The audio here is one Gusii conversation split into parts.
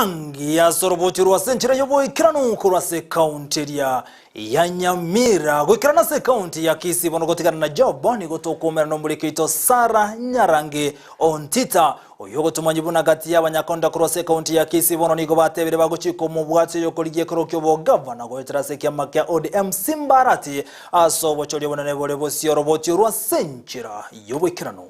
Nyarangi ase orobochi rw'ase enchera y'oboikeranu korwa ase ekaunti eria ya Nyamira goikerana ase ekaunti ya Kisii. Bono gotigana na Job nigo tokoumera nomoriki oito Sarah Nyarangi Ontita oyio ogotomanyia buna gati y'abanyakonda korwa ase ekaunti ya Kisii bono nigo batebire bagochika omobwati oyokorigia ekero ki'obogavana goetera ase ekiama kia ODM Simba Arati ase obochori obonene bore bosio oroboti orwo ase enchera y'oboikeranu.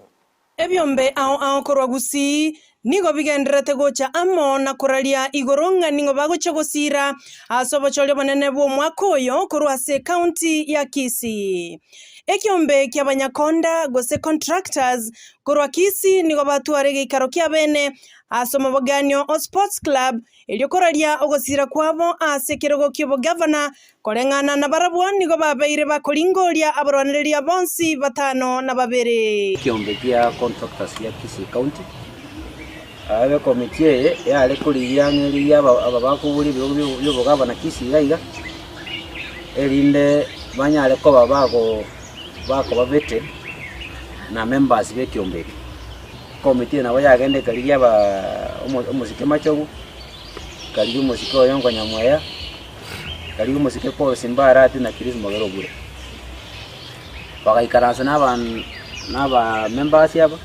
Ebiombe ao ao korwa Gusii nigo bigendererete gocha amo na koraria igoro ng'a ning'o bagochia gosiira ase obochori obonene bw'omwaka oyo korwa ase ekaunti ya Kisii. Ekiombe ki'abanyakonda gose contractors korwa Kisii nigo batwara egeikaro kiabene ase omoboganio o Sports Club Erio koraria ogosiira kwabo ase ekerogo ki'obogavana, koreng'ana nabarabwo nigo babeire bakoringoria abarwanereria bonsi batano na babere. Ekiombe kia contractors gia Kisii County, ebe committee eye yare korigia ang'e rigia aba bakoboria ebirogo bia obogavana Kisii iga iga, erinde banyare koba bago bakoba vetted na members ba ekiombe eke. Ekomiti eye nabo yagenda ekarigia abaa omosike machogu, ekarigia omosike oyongo nyamweya, ekarigia omosike Paul Simba Arati na Chris Mogere Obure. Bagaikaransa na aban na abamembers aba,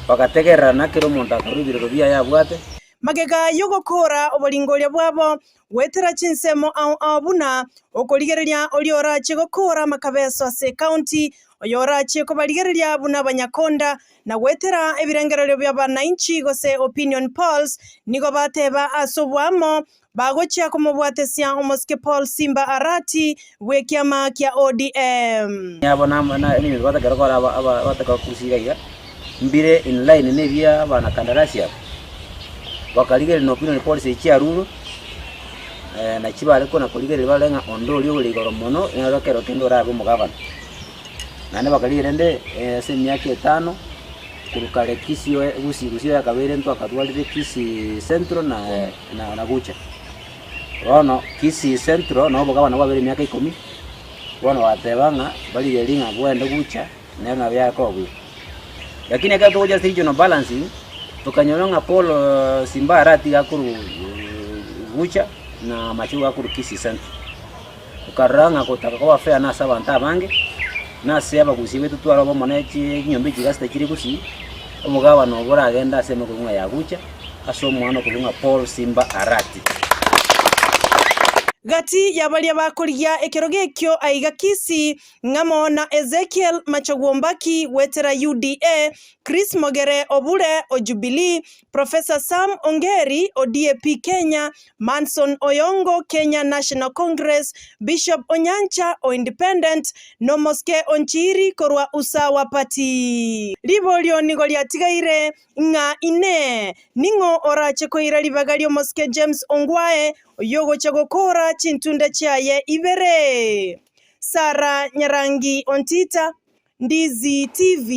bagategererana kera omonto akarwa ebirero biaye abwate. Magega y'ogokoora oboringoria bwabo, goetera chinsemo ao ao buna okorigereria oria orache gokoora amakabeso ase ekaunti, oyorachie kobarigereria buna abanyakonda, na goetera ebirengererio bi'abanainchi gose opinion polls, nigo bateba ase oboamo bagochia komobwatesia omosike Paul Simba Arati bw'ekiama kia ODM. Abo na ebinto batakera kora aba batakera korusia iga iga, mbire in line na ebia abanakandarasi aba, bakarigereria na opinion polls echi chiarurwe, nachi bare kona korigereria barore ng'a onde oria ore igoro mono nere ekero kende orabe omogabana. Naende bakarigereria rende ase emiaka etano, korwa kare Kisii oye gusii gusii yakabeire intwe akatwarire Kisii central na na Gucha. Bono Kisii central nabo obogabana bwabeire emiaka ikomi, bono bateba ng'a barigererie ng'a bwende Gucha, nero nabo yakoba buya. Lakini ekero togocha ase regional balancing, tokanyora ng'a Paul Simba Arati iga akorwa Gucha na Machogu akorwa Kisii Central. Okarora ng'a gotaka koba fair nase abanto abange, na ase abagusii baito tware obomo ne chinyomba echi iga chire gusii, omogabane obo oragende ase emekong'u ng'a ya Gucha, ase omwana okorokwa ng'a Paul Simba Arati. Gati ya baria bakorigia ekerogo ekio aiga Kisii Ng'amo na Ezekiel Machogu Ombaki goetera UDA, Chris Mogere Obure o Jubilee, Professor Sam Ongeri o DAP Kenya, Manson Oyongo Kenya National Congress, Bishop Onyancha o Independent, na Omosike Onchiri korwa Usawa Party. Riborio nigo riatigaire ng'a Inee! Ning'o orache koira ribaga ri'omosike James Ongwae, oyogocha gokoora chintunda chiaye ibere? Sarah Nyarangi Ontita, Ndizi TV.